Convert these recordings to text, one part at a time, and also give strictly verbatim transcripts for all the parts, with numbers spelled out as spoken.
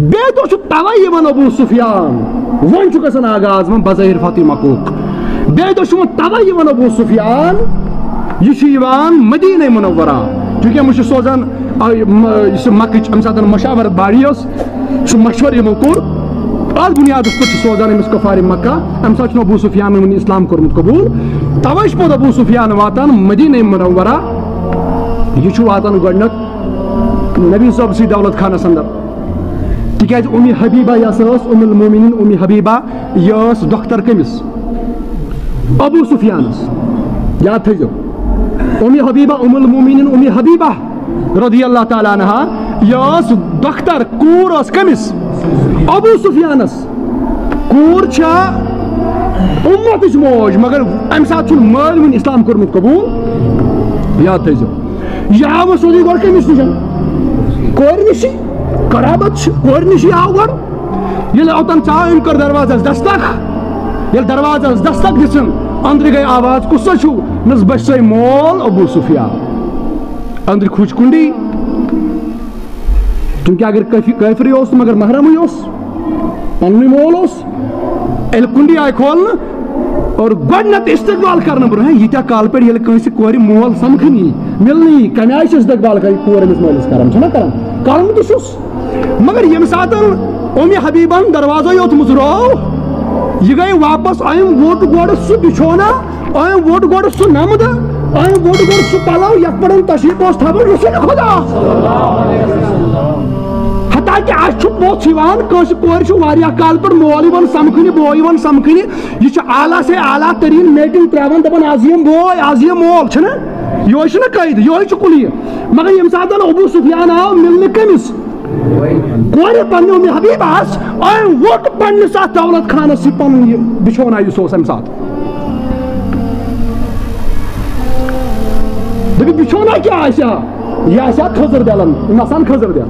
بیٚیہِ دۄہ چھُ تَوَے یِوان ابو سفیان، وۄنۍ چھُ گژھان آغاز وۄنۍ بظٲہِر فتح مکوک۔ بیٚیہِ دۄہ چھُ وۄنۍ تَوَے یِوان ابو سفیان، یہِ چھُ یِوان مدینہ منورہ، چوٗنٛکہِ أمِس چھُ سوزان، آ، یہِ م-، یُس یہِ مکٕچ اَمہِ ساتہٕ مشاورت باڈی ٲس، سُہ مشورٕ یِمو کوٚر، اَتھ بُنیادَس پٮ۪ٹھ چھُ سوزان أمِس کفار مکہ۔ اَمہِ ساتہٕ چھُنہٕ ابو سفیان وُنہِ اسلام کوٚرمُت قبوٗل، تَوَے چھُ پَتہٕ ابو سفیان واتان مدینہ منورہ۔ یہِ چھُ واتان گۄڈٕنٮ۪تھ نبی صٲبسٕے دولت خانَس اندر۔ تِکیٛازِ اُمِ حبیبہ یۄس ٲس، اُم المومنین اُمِ حبیبہ، یہِ ٲس دۄختر کٔمِس؟ ابو سفیانس۔ یاد تھٲیزیو، اُمِ حبیبہ اُم المومنین اُمِ حبیبہ رضی اللہ تعالیٰ عنہا، یہِ ٲس دۄختر، کوٗر ٲس کٔمِس؟ ابو سفیانس۔ کوٗر چھا اُمتٕچ موج، مگر امہِ ساتہٕ چھُنہٕ مٲلۍ وُنہِ اسلام کوٚرمُت قبوٗل۔ یاد تھٲیزیو، یہِ آو سیوٚدُے گۄڈٕ کٔمِس نِش؟ کورِ نِشی۔ قرابت چھِ، کورِ نِشی آو گۄڈٕ۔ ییٚلہِ اوٚتَن ژاو، أمۍ کٔر دروازَس دستک۔ ییٚلہِ دروازَس دستک دِژٕن، أنٛدرٕ گٔے آواز، "کُس سا چھُو؟" "نہ حظ، بہٕ چھسے مول ابو سفیان۔" أنٛدرٕ کھوٗج کُنڈی۔ چوٗنٛکہِ اگر کٲفی-، کٲفرٕے اوس نہٕ، مگر محرمٕے اوس، پننُے مول اوس۔ ییٚلہِ کُنڈی آیہِ کھولنہٕ اور گۄڈٕنٮ۪تھ استقبال کرنہٕ برونٛہہ، ییٖتیٛاہ کالہٕ پٮ۪ٹھ ییٚلہِ کٲنٛسہِ کورِ مول سمکھٕنۍ یی، مِلنہٕ یی، کمہِ آیہِ چھِ استقبال کران؟ یہِ کور أمِس مٲلِس کران، چھُنہ کران؟ کران تہِ چھُس۔ مگر ییٚمہِ ساتہٕ اُمہِ حبیبن دروازے یوت مُژروو، یہِ گٔے واپس، أمۍ ووٚٹ گۄڈٕ سُہ بِچھونا، أمۍ ووٚٹ گۄڈٕ سُہ نمدٕ، أمۍ ووٚٹ گۄڈٕ سُہ پلو، یتھ پٮ۪ٹھ تشریف اوس تھاوان رسول خدا۔ حتیٰ کہ اسہِ چھُ پوٚژھ یِوان، کٲنٛسہِ کورِ چھُ واریاہ کالہٕ پٮ۪ٹھ مول یِوان سمکھنہِ، بوے یِوان سمکھنہِ، یہِ چھُ اعلیٰ سے اعلیٰ تریٖن میٹنگ تراوان، دپان، "از یِم بوے، از یِم مول"، چھُنہ؟ یِہوٚے چھُنہ قٲیدٕ، یِہوٚے چھُ کُلہِ۔ مگر ییٚمہِ ساتہٕ ابو سفیان آو مِلنہٕ کٔمِس؟ کورِ پننہِ اُمہِ حبیبس، أمۍ ووٚٹ پننِس اتھ دولت خانس یہِ پنُن یہِ بِچھونا یُس اوس امہِ ساتہٕ۔ دوٚپُکھ، "بِچھونا کیٛاہ آسہِ ہا؟ یہِ آسہِ ہا خٔزٕر دٮ۪لن، مثلاً خٔزٕر دٮ۪ل۔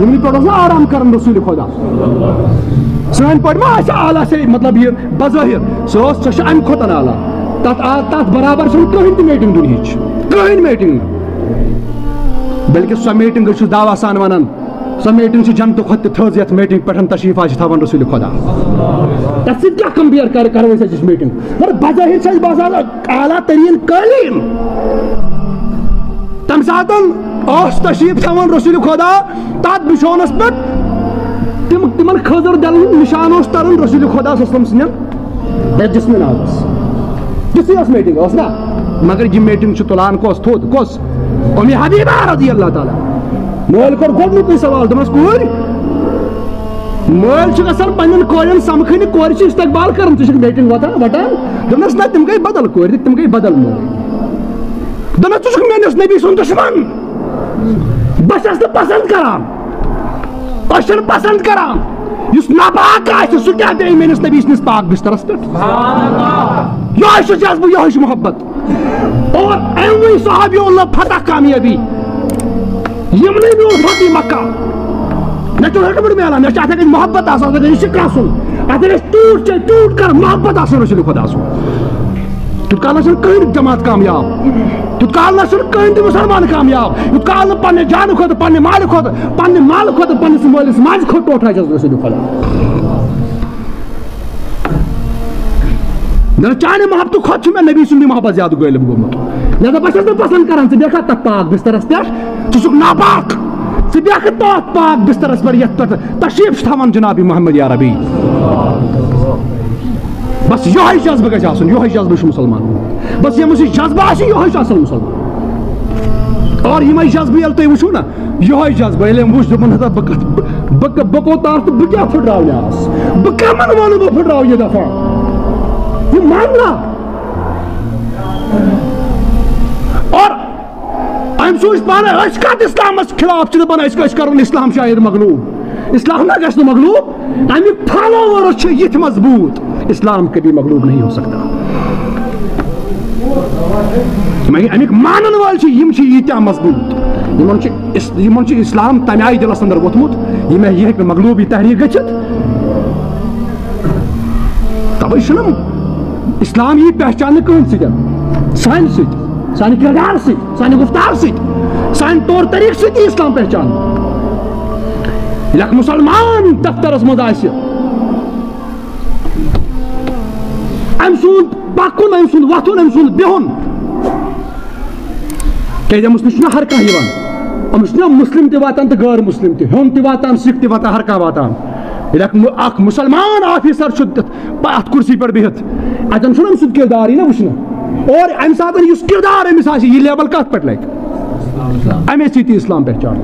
یِمنٕے پٮ۪ٹھ اوس نہ آرام کران رسول خدا۔ سٲنۍ پٲٹھۍ ما آسہِ ہا اعلیٰ سے، مطلب، یہِ بظٲہر، سۄ ٲس، سۄ چھِ امہِ کھۄتہٕ اعلیٰ۔ تتھ آ-، تتھ برابر چھنہٕ کٕہٕنۍ تہِ میٹنگ دُنہِچ، کٕہٕنۍ میٹنگ نہٕ۔ بلکہِ سۄ میٹنگ چھُس دعویٰ سان ونان، سۄ میٹنگ چھِ جنتہٕ کھۄتہٕ تہِ تھٔز، یتھ میٹنگ پٮ۪ٹھ تشریف آسہِ تھاوان رسول خدا۔ تتھ سۭتۍ کیٛاہ کمپیئر کر-، کرو أسۍ أزِچ میٹنگ؟ مگر بظٲہر چھِ اَسہِ باسان اعلیٰ تریٖن قٲلیٖن۔ تَمہِ ساتہٕ اوس تشریٖف تھاوان رسول خدا تَتھ بِچھونَس پٮ۪ٹھ، تِم، تِمن خٔزٕر دٮ۪لن ہُنٛد نِشان اوس تَران رسول خدا صلی اللہ علیہ وسلم سٕنٛدٮ۪ن یَتھ جسمِ نازس۔ تِژھٕے ٲس میٹنگ، ٲس نا؟ مگر یہِ میٹنگ چھُ تُلان کۄس تھوٚد؟ کۄس؟ اُمہِ حبیبہ رضی اللہ تعالیٰ۔ مٲلۍ کوٚر گۄڈٕنیُکُے سوال، دوٚپمَس، "کورِ، مٲلۍ چھُ گژھان پننٮ۪ن کورٮ۪ن سمکھٕنہِ، کورِ چھِ استقبال کران، ژٕ چھُکھ میٹنگ وۄتھان وۄٹان؟" دوٚپنَس، "نہ، تِم گٔے بدل کورِ، تِم گٔے بدل مٲلۍ۔" دوٚپنَس، "ژٕ چھُکھ میٲنِس نبی سُنٛد دُشمن، بہٕ چھَس نہٕ پسند کران، أسۍ چھِنہٕ پسند کران۔ یُس ناپاک آسہِ، سُہ کیٛاہ بیٚہہِ میٲنِس نبی سٕنٛدِس پاک بسترس پٮ۪ٹھ؟" یِہوٚے چھُ جذبہٕ، یِہوٚے چھُ محبت۔ اور اَمہِ صحابی اللہ فتح کامیٲبی، یِمنٕے میوٗل فتح مکہ۔ مےٚ چھُ ہیوٚٹمُت میلان، مےٚ چھُ اَتھ اَتہِ محبت آسان، اَتھ اَتہِ چھُ کَسُن، اَتھ اَتہِ ٹوٗٹ چھِ، ٹوٗٹ کر محبت آسان رسول خدا سُنٛد۔ تیوٗت کال نہ چھُنہٕ کٕہٕنۍ جماعت کامیاب، تیوٗت کال نہ چھُنہٕ کٕہٕنۍ تہِ مُسلمان کامیاب، یوٗت کال نہٕ پننہِ جانہٕ کھۄتہٕ، پننہِ مالہِ کھۄتہٕ، پننہِ مالہٕ کھۄتہٕ، پننِس مٲلِس ماجہِ کھۄتہٕ ٹوٹھ آسٮ۪س رسول خدا۔ نہ، چانہِ محبتہٕ کھۄتہٕ چھُ مےٚ نبی سُنٛدٕے محبت زیادٕ غٲلب گوٚمُت۔ لہذا بہٕ چھَس نہٕ پسند کران ژٕ بیٚہکھ تتھ پاک بسترس پٮ۪ٹھ، ژٕ چھُکھ ناپاک، ژٕ بیٚہکھ تتھ پاک بسترس پٮ۪ٹھ یتھ پٮ۪ٹھ تشریف چھُ تھاوان جناب محمد عربی۔ بس یِہوٚے جذبہٕ گژھِ آسُن، یِہوٚے جذبہٕ چھُ مُسلمان۔ بس ییٚمِس یہِ جذبہٕ آسہِ، یِہوٚے چھُ اصل مُسلمان۔ اور یِمے جذبہٕ ییٚلہِ تُہۍ وٕچھِو نا، یِہوٚے جذبہٕ، ییٚلہِ أمۍ وٕچھ، دوٚپُن، "ہتا بہٕ کتھ، بہٕ، بہٕ، بہٕ کوٚت آس تہٕ بہٕ کیٛاہ پھٕٹراونہِ آس؟ بہٕ کمن ونہٕ بہٕ پھٕٹراو یہِ دفعہ؟ بہٕ مان نا۔" اور أمۍ سوٗنٛچ پانہٕ، أسۍ کتھ اسلامس خلاف چھِ دپان، أسۍ، أسۍ کرون اسلام شاید مغلوب۔ اسلام نہ گژھِ نہٕ مغلوب، امیُک فالوورس چھِ یِتھۍ مضبوٗط، اسلام کبھی مغلوب نہیں ہو سکتا۔ یِم اَمِکۍ مانن وٲلۍ چھِ، یِم چھِ ییٖتیٛاہ مضبوٗط، یِمن چھُ اس-، یِمن چھُ اسلام تمہِ آیہِ دِلس اندر ووٚتھمُت، یِم ہے، یہِ ہیٚکہِ نہٕ مغلوب، یہِ تحریٖک گٔژھِتھ۔ توے چھُنہٕ اسلام یی پہچاننہٕ کٕہٕنۍ سۭتۍ، سانہِ سۭتۍ، سانہِ کردار سۭتۍ، سانہِ گفتار سۭتۍ، سانہِ طور طریٖقہٕ سۭتۍ یی اسلام پہچاننہٕ۔ ییٚلہِ اکھ مُسلمان دفترس منٛز آسہِ، أمۍ سُنٛد پکُن، أمۍ سُنٛد وۄتھُن، أمۍ سُنٛد بِہُن، کیٛازِ أمِس نِش چھُنہ ہر کانٛہہ یِوان۔ أمِس چھُنہ مُسلِم تہِ واتان تہٕ غٲر مُسلِم تہِ، ہیوٚنٛد تہِ واتان، سِکھ تہِ واتان، ہر کانٛہہ واتان۔ ییٚلہِ اکھ مُ-، اکھ مُسلمان آفیسر چھُ تَتھ، اَتھ کُرسی پٮ۪ٹھ بِہِتھ، اَتٮ۪ن چھُنہ أمۍ سُنٛد کِردار یی نہ وٕچھنہٕ۔ اور اَمہِ ساتہٕ یُس کِردار أمِس آسہِ، یہِ لیبل کَتھ پٮ۪ٹھ لَگہِ؟ اَمے سۭتۍ یہِ اِسلام پہچان۔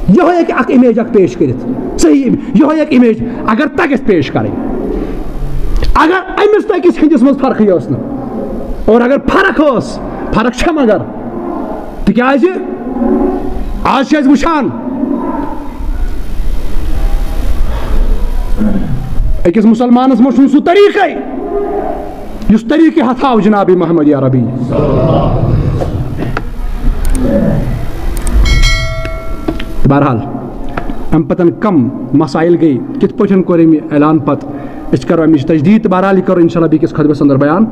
یِہوٚے ہیٚکہِ اکھ اِمیج اکھ پیش کٔرِتھ، صحیح، یِہوٚے اکھ اِمیج اگر تَگٮ۪س پیش کَرٕنۍ، اگر أمِس تہٕ أکِس ہِنٛدِس منٛز فرقٕے ٲس نہٕ، اور اگر فرق ٲس، فرق چھےٚ مگر، تِکیٛازِ آز چھِ أسۍ وٕچھان، أکِس مُسلمانَس منٛز چھُنہٕ سُہ طریٖقَے، یُس طریٖقہٕ ہتھاو جناب محمد عربی۔ بہرحال، اَمہِ پتن کم مسائل گٔے، کِتھ پٲٹھۍ کوٚر أمۍ یہِ اعلان پتہٕ؟ أسۍ کرو اَمِچ تجدید تہٕ بہرحال یہِ کرو انشاءاللہ بیٚکِس خطبس اندر بیان۔